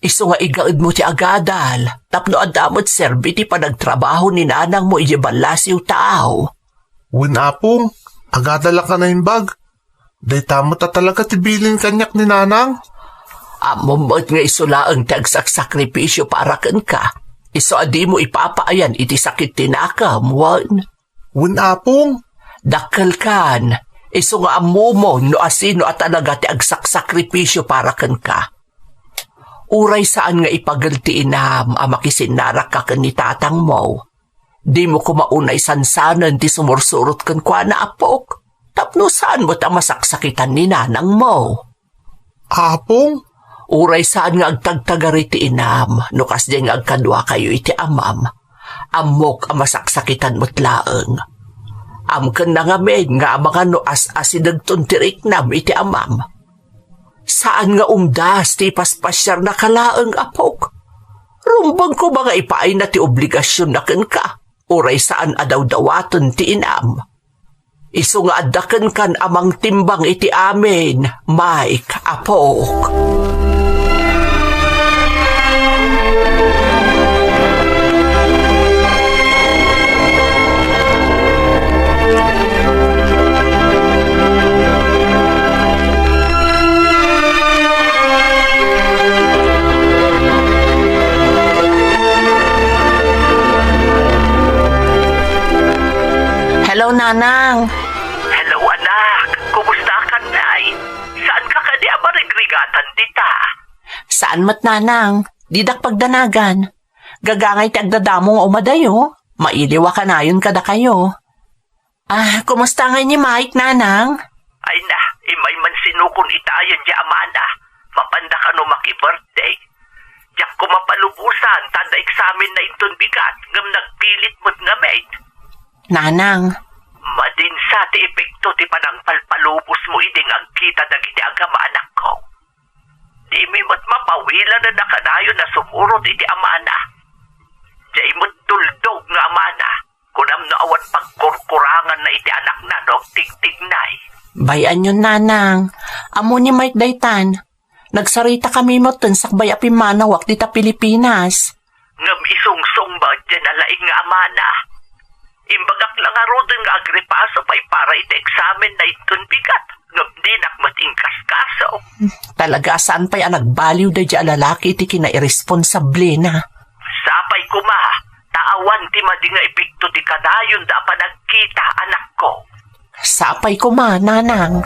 isu nga igaedmo ti agadal tapno adda met serbi ti panagtrabaho ni nanangmo idiay ballasiw taaw. Wen, Apong, agadalak a naimbag. Dayta met a talaga ti bilin kaniak ni nanang. Ammom met nga isu laeng ti agsaksakripisio para kenka. Isu a dimo ipapaayan iti sakit ti nakem, wen? Wen, Apong. Dakkelkan, isu nga ammomon no asino a talaga ti agsaksakripisio para kenka. Uray saan nga ipagel ti inam a makisinnarakka ken ni tatangmo, dimo koma unay sansanen ti sumursurot kenkuana, apok, tapno saan met a masaksakitan ni nanangmo. Apong? Uray saan nga agtagtagari ti inam no kasdiay nga agkaduakayo iti amam. Ammok a masaksakitan met laeng. Amkenna ngamin nga amangan no as-asidegton ti riknam iti amam. Saan nga umdas ti ipaspasiarnaka laeng, apok. Rumbeng koma nga ipaayna ti obligasionna kenka, uray saan a dawdawaten ti inam. Isu nga adda kenkan a mangtimbang iti amin, Mike, apok. Nanang. Hello, anak. Kumusta ka, Nay? Saan ka kadi a marigrigatan dita? Saan met, Nanang. Didak pagdanagan. Gagangay ti agdadamo nga umadayo. Mailiw a kanayon kadakayo. Ah, kumusta ngay ni Mike, Nanang? Ay na, immay man sinukon itayen ti amana. Mapanda kano maki-birthday. Diak ko mapalubosan, ta adda eksamenna inton bigat, ngem nagpilit met ngamin. Nanang. Madinsa ti epekto ti panangpalpalubosmo idi nga agkita dagiti agama, anakko. Dimi met mapawilanen a kanayon a sumurot iti amana. Diay met tuldog nga amana. Kunam no awan pagkurkuranganna iti anakna no agtigtignay. Bay-anyon, Nanang. Ammo ni Mike daytan. Nagsaritakami metten sakbay a pimmanawak dita Pilipinas. Ngem isungsong met diay nalaing nga amana. Imbagak la ngaruden nga agripaso pay para iti eksamenna inton bigat, ngem dinak met inkaskaso. Talaga a saan pay a nagbaliw daydiay a lalaki iti kinairesponsablena. Sapay koma, ta awan ti madi nga epekto ti kanayonda a panagkita, anakko. Sapay koma, Nanang.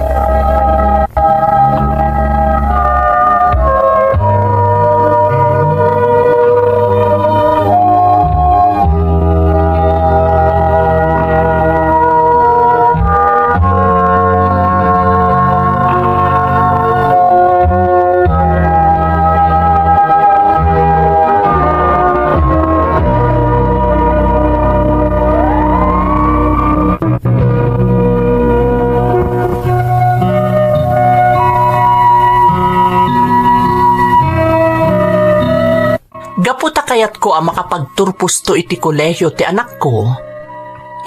Gapu ta kayatko a makapagturposto iti kolehio ti anakko,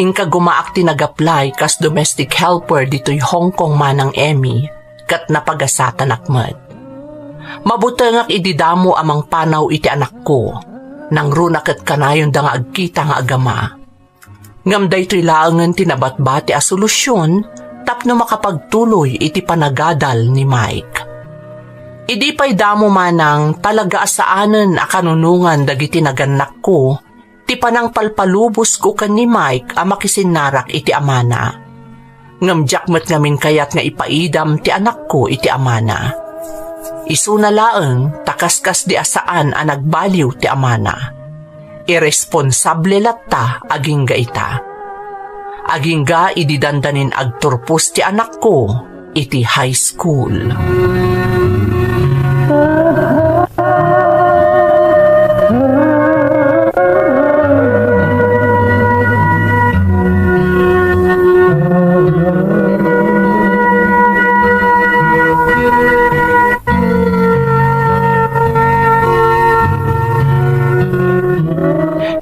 inka gumaak ti nag-apply kas domestic helper ditoy Hong Kong, Manang Emmy, ket napagasatanak met. Mabutengak idi damo a mangpanaw iti anakko. Nangruna ket kanayonda nga agkita nga agama. Ngem daytoy laengen ti nabatbati a solusyon tapno makapagtuloy iti panagadal ni Mike. Idi pay damo manang talaga a saanen a kanunongan dagiti nagannakko ti panangpalpalubosko ken ni Mike a makisinnarak iti amana. Ngem diak met ngamin kayat nga ipaidam ti anakko iti amana. Isuna laeng ta kaskasdi a saan a nagbaliw ti amana. Iresponsable latta agingga ita. Agingga idi dandanin agturpos ti anakko iti high school.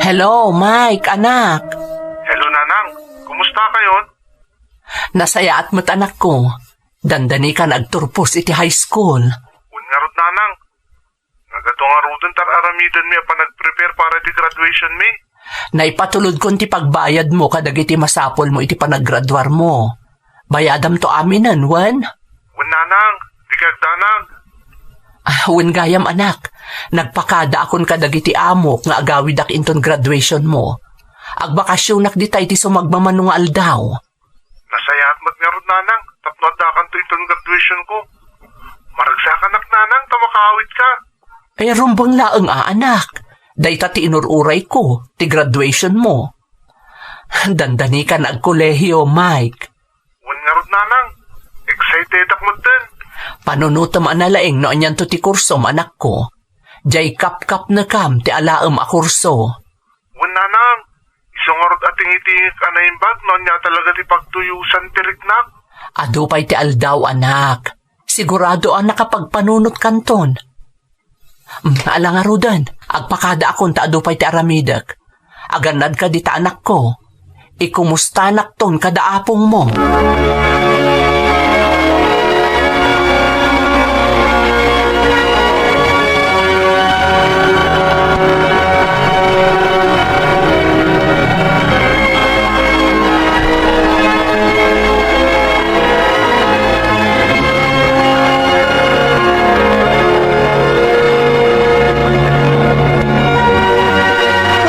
Hello, Mike, anak. Hello, Nanang. Kumusta kayon? Nasayaat met, anakko. Dandanikan agturpos iti high school. Wen ngarud, Nanang. Nagadu ngaruden ti ar-aramidenmi a panagprepare para iti graduationmi. Naipatulodkon ti pagbayadmo kadagiti masapulmo iti panaggraduarmo. Bayadamto aminen, wen? Wen, Nanang, dika agdanag. Ah, wen gayam, anak. Nagpakadaakon kadagiti amok nga agawidak inton graduationmo. Agbakasionak dita iti sumagmamano nga aldaw. Nasayaat met ngarud, Nanang, tapno addakanto inton graduationko. Maragsakanak, Nanang, ta makaawitka. Ay, rumbeng laeng a, anak. Dayta ti inur-urayko, ti graduationmo. Dandanikan agkolehiyo, Mike. Wen ngarud, Nanang. Excitedak metten. Panunotem a nalaing no anianto ti kursom, anakko. Diay kapkapnekam ti alaem a kurso. Wen, Nanang, isu ngarud a tingitiingek a naimbag no ania talaga ti pagtuyosan ti riknak. Adu pay ti aldaw, anak. Sigurado a nakapagpanunotkanton. Mm, ala ngaruden, agpakadaakon ta adu pay ti aramidek. Agannadka dita, anakko. Ikumustanakton kada apongmo.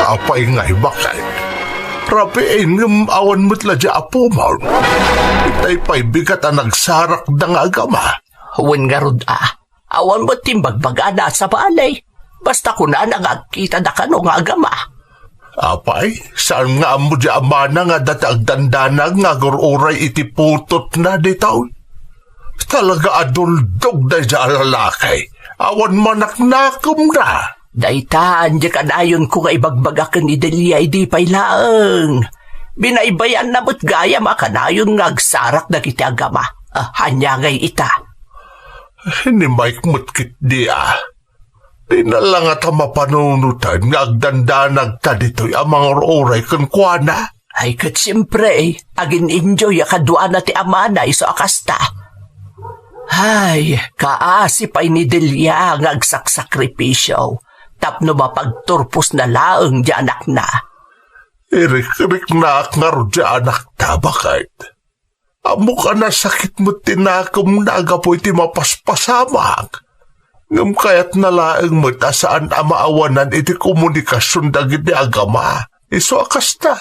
Apay nga ibakay? Rabiin ngem awan met la di apomon. Itay pay bigat a nagsarakda nga agama. Wen ngarud a, awan met ti imbagbagana a sabali. Basta kunana nga agkitada kano nga agama. Apay, saan nga ammo di amana nga adda ti agdandanag nga agur-uray iti putotna ditoy? Talaga a duldog daydi a lalaki. Awan manaknakemna. Daytan, di kanayonko nga ibagbaga ken ni Delia idi pay laeng. Binaybayanna met gayam a kanayon nga agsarak dagiti agama. Ah, ania ngay ita? Ni Mike met ketdi a. Dina la ngata mapanunoten nga agdandanagta ditoy a mangur-uray kenkuana. Ay, ket siempre, agin-enjoy a kaduana ti amana isu a kasta. Ay, kaasi pay ni Delia nga agsaksakripisio tapno mapagturposna laeng di anakna. Irikriknaak ngarud di anakta, baket. Ammok a nasakit met ti nakemna gapu iti mapaspasamak. Ngem kayatna laeng met a saan a maawanan iti komunikasion dagiti agama. Isu a kasta,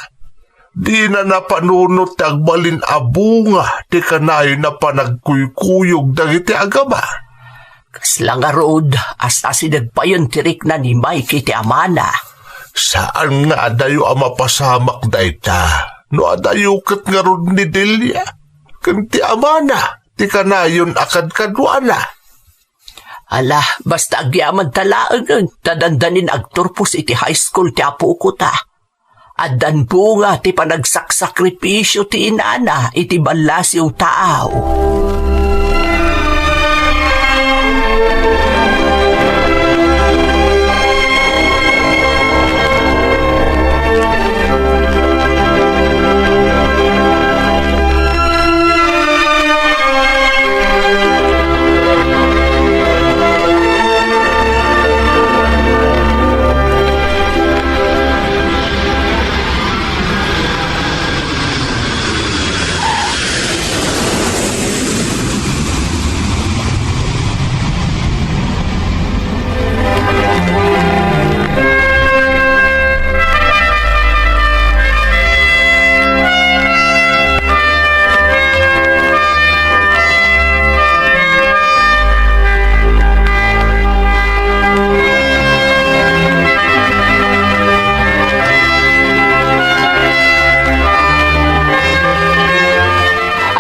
dina napanunot ti agbalin a bunga ti kanayon a panagkuykuyog dagiti agama. Kasla ngarud, as-asideg payen ti rikna ni Mike iti amana. Saan nga adayo a mapasamak dayta, no adayo ket ngarud ni Delia, ken ti amana, ti kanayon a kadkaduana. Ala, basta agyamanta laengen, ta dandanin agturpos iti high school ti apokota. Addan bunga ti panagsaksakripisio ti inana iti ballasiw taaw.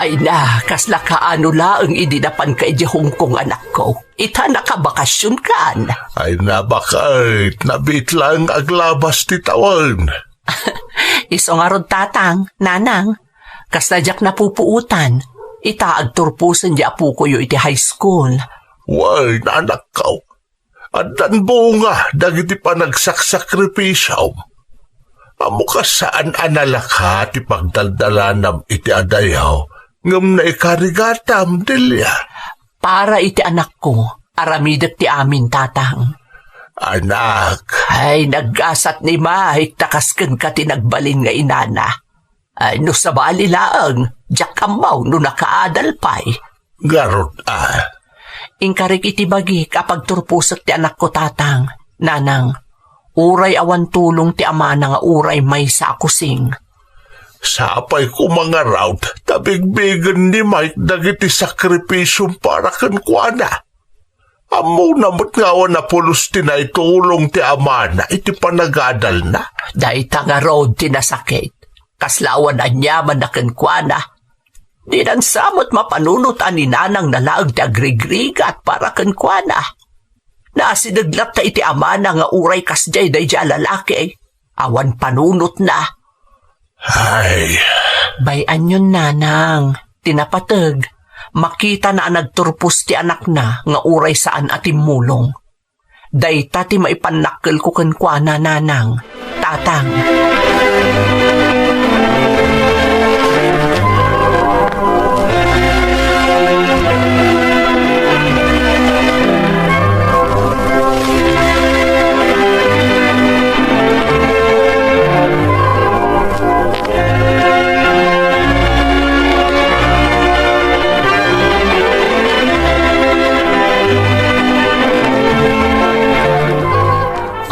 Ay na, kasla kaano laeng idi napanka idiay Hong Kong, anakko. Ita nakabakasionkan. Ay na, baket, nabiit laeng aglabas ti tawen. Isu ngarud, tatang, nanang, kasla diak napupuotan. Ita agturposen di apokoyo iti high school. Wen, anakko, addan bunga dagiti panagsaksakripisom. Ammok a saan a nalaka ti pagdaldalanam iti adayo, ngem naikarigatam, Delia. Para iti anakko, aramidek ti amin, tatang. Anak. Ay, naggasat ni Mike, ta kas kenka ti nagbalin nga inana. Ay, no sabali laeng, diak ammo no nakaadal pay. Ngarud a. Inkarik iti bagik a pagturposek ti anakko, tatang, nanang. Uray awan tulong ti amana nga uray maysa a kusing. Sapay koma ngarud, ta bigbigen ni Mike dagiti sakripisom para kenkuana. Ammona met nga awan a pulos ti naitulong ti amana iti panagadalna. Dayta ngarud ti nasakit. Kasla awan aniamanna kenkuana. Dinan sa met mapanunot a ni nanang nalaeng ti agrigrigat para kenkuana. Naasideg latta iti amana nga uray kasdiay daydiay a lalaki. Awan panunotna. Ay. Bay-anyon, nanang, ti napateg, makitana a nagturpos ti anakna nga uray saan a timmulong. Dayta ti maipannakkelko kenkuana, nanang, tatang.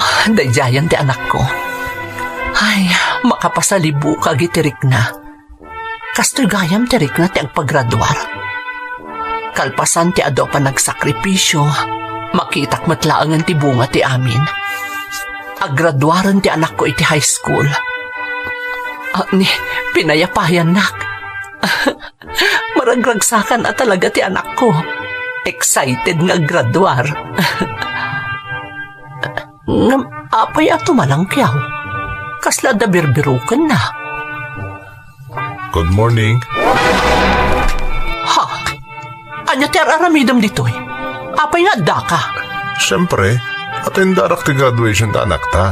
Ah, daydiayen ti anakko. Ay, makapasalibuka iti rikna. Kastoy gayam ti rikna ti agpagraduar. Kalpasan ti adu a panagsakripisio, makitak met laengen ti bunga ti amin. Aggraduaren ti anakko iti high school. Ni, pinayapayannak. Maragragsakan a talaga ti anakko. Excited nga aggraduar. Ngem apay a tumalangkiaw? Kasla adda birbirukenna. Good morning. Ha? Ania ti ar-aramidem ditoy? Apay nga addaka? Siempre, atendarak ti graduation ta anakta.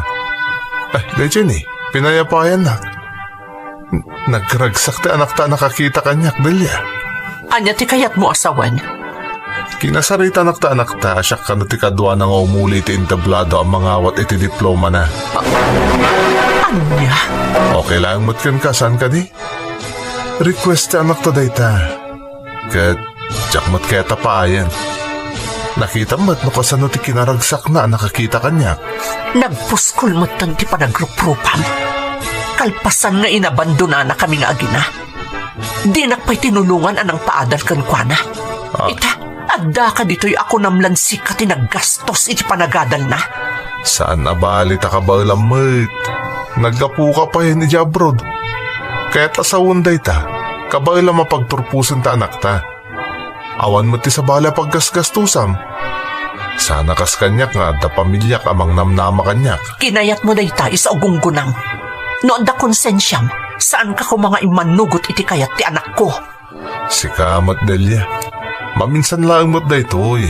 Eh, daytoy ni, pinayapayannak. N-, nagragsak ti anakta a nakakita kaniak, Delia. Ania ti kayatmo a sawen? Kinasaritanak ta anakta a siak kano ti kaduana nga umuli iti entablado a mangawat iti diplomana. Ania? Okay laeng met kenka, saan kadi? Request ti anakta dayta. Ket diak met kayat a paayen. Nakitam met no kasano ti kinaragsakna a nakakita kaniak. Nagpuskol metten ti panagruprupam. Kalpasan nga inabandonanakami nga agina, dinak pay tinulongan a nangpaadal kenkuana. Ah. Ita, addaka ditoy a kunam lan sika ti naggastos iti panagadalna. Saan a bali ta kabaelam met. Naggapuka payen iti abroad. Kayat a sawen dayta, kabaelam a pagturposen ta anakta. Awan met ti sabali a paggasgastusam. Sana kas kaniak nga adda pamiliak a mangnamnama kaniak. Kinayatmo dayta isu a gunggonam. No adda konsensiam, saanka koma nga immanugot iti kayat ti anakko. Sika met, Delia. Maminsan laeng met daytoy.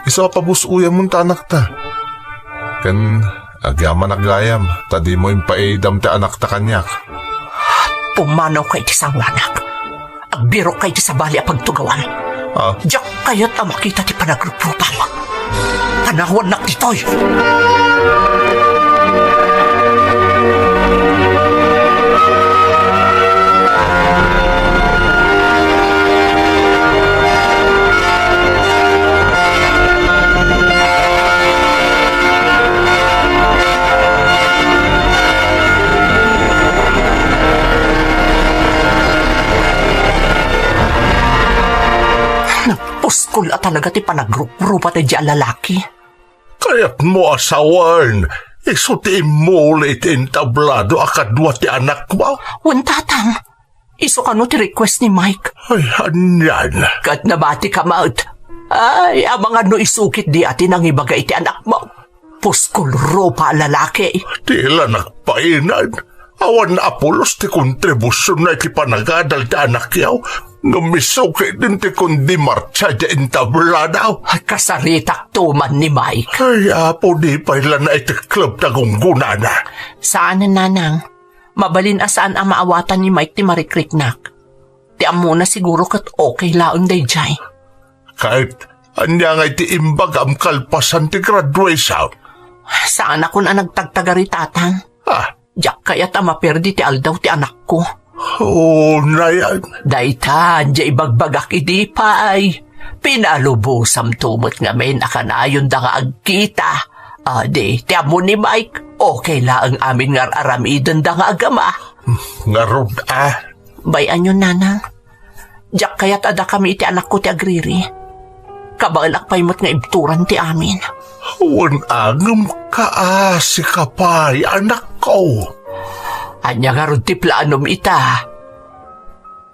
Isu a pabus-oyamon ta anakta. Ken agyamanak gayam, ta dimo impaidam ti anakta kaniak. Pumanawka iti sangoanak. Agbirokka iti sabali a pagtugawam. Ah? Diak kayat a makita ti panagruprupam. Panawannak ditoy! Puskol a talaga ti panagruprupa daydiay a lalaki. Kayatmo a sawen, isu ti immuli iti entablado a kadua ti anakmo? Wen, Tatang. Isu kano ti request ni Mike. Ay, anian? Ket nabatika met. Ay, amangan no isu ketdi a ti nangibaga iti anakmo. Puskol rupa a lalaki. Ti la nagpainad. Awan a pulos ti kontribusyon na iti panagadal ti anakyaw. Ngem isu ketdin ti kundi martsa di entablado. Ay, kasaritakto man ni Mike. Ay, Apo, di pay la naitikleb ta gunggonana. Saan, Nanang. Mabalin a saan a maawatan ni Mike ti marikriknak. Ti ammona siguro ket okay laeng daydiay. Ket ania ngay ti imbagam kalpasan ti graduation? Saanakon a nagtagtagari, Tatang. Ah. Diak kayat a maperdi ti aldaw ti anakko. Oh, nayan. Dayta, diay ibagbagak idi pay. Pinalubosamto met ngamin a kanayonda nga agkita. Adi, ti ammo ni Mike, okay laeng amin nga ar-aramidenda nga agama. Ngarud, ah. Bay-anyon, Nanang. Diak kayat a dakami iti anakko ti agriri. Kabaelak pay met nga ibturan ti amin. Wen angem ka a sika pay, anakko. Ania ngarud ti planom ita?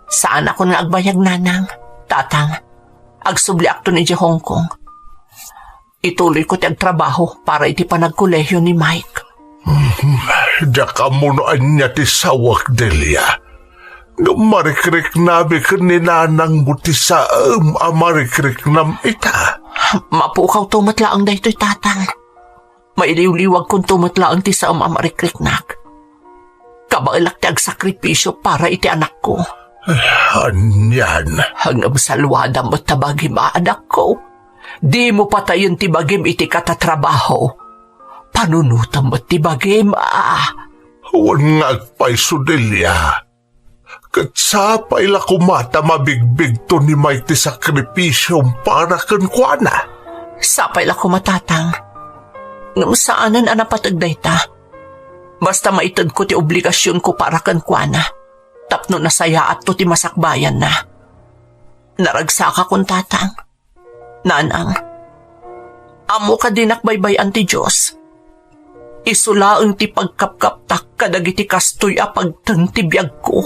Saanakon nga agbayag, Nanang. Tatang, agsubliakton idiay Hong Kong. Ituloyko ti agtrabaho para iti panagkolehiyo ni Mike. Diak ammo no ania ti sawek, Delia. Ngem marikriknami ken ni nanangmo ti saem a marikriknam ita. Mapukawto met laeng daytoy, Tatang. Mailiwliwagkonto met laeng ti saem a marikriknak. Kabaelak ti agsakripisio para iti anakko. Anian? Ngem saluadam met ta bagim a, anakko. Dimo patayen ti bagim iti katatrabaho. Panunotem met ti bagim a. Wen nga agpayso, Delia. Ket sapay la koma ta mabigbigto ni Mike ti sakripisiom para kenkuana. Sapay la koma, Tatang. Ngem saanen a napateg dayta. Basta maitedko ti obligasionko para kenkuana, tapno nasayaatto ti masakbayanna. Naragsakakon, Tatang. Nanang, ammok a dinak baybay-an ti Dios. Isu laeng ti pagkapkaptak kadagiti kastoy a pagten ti biagko.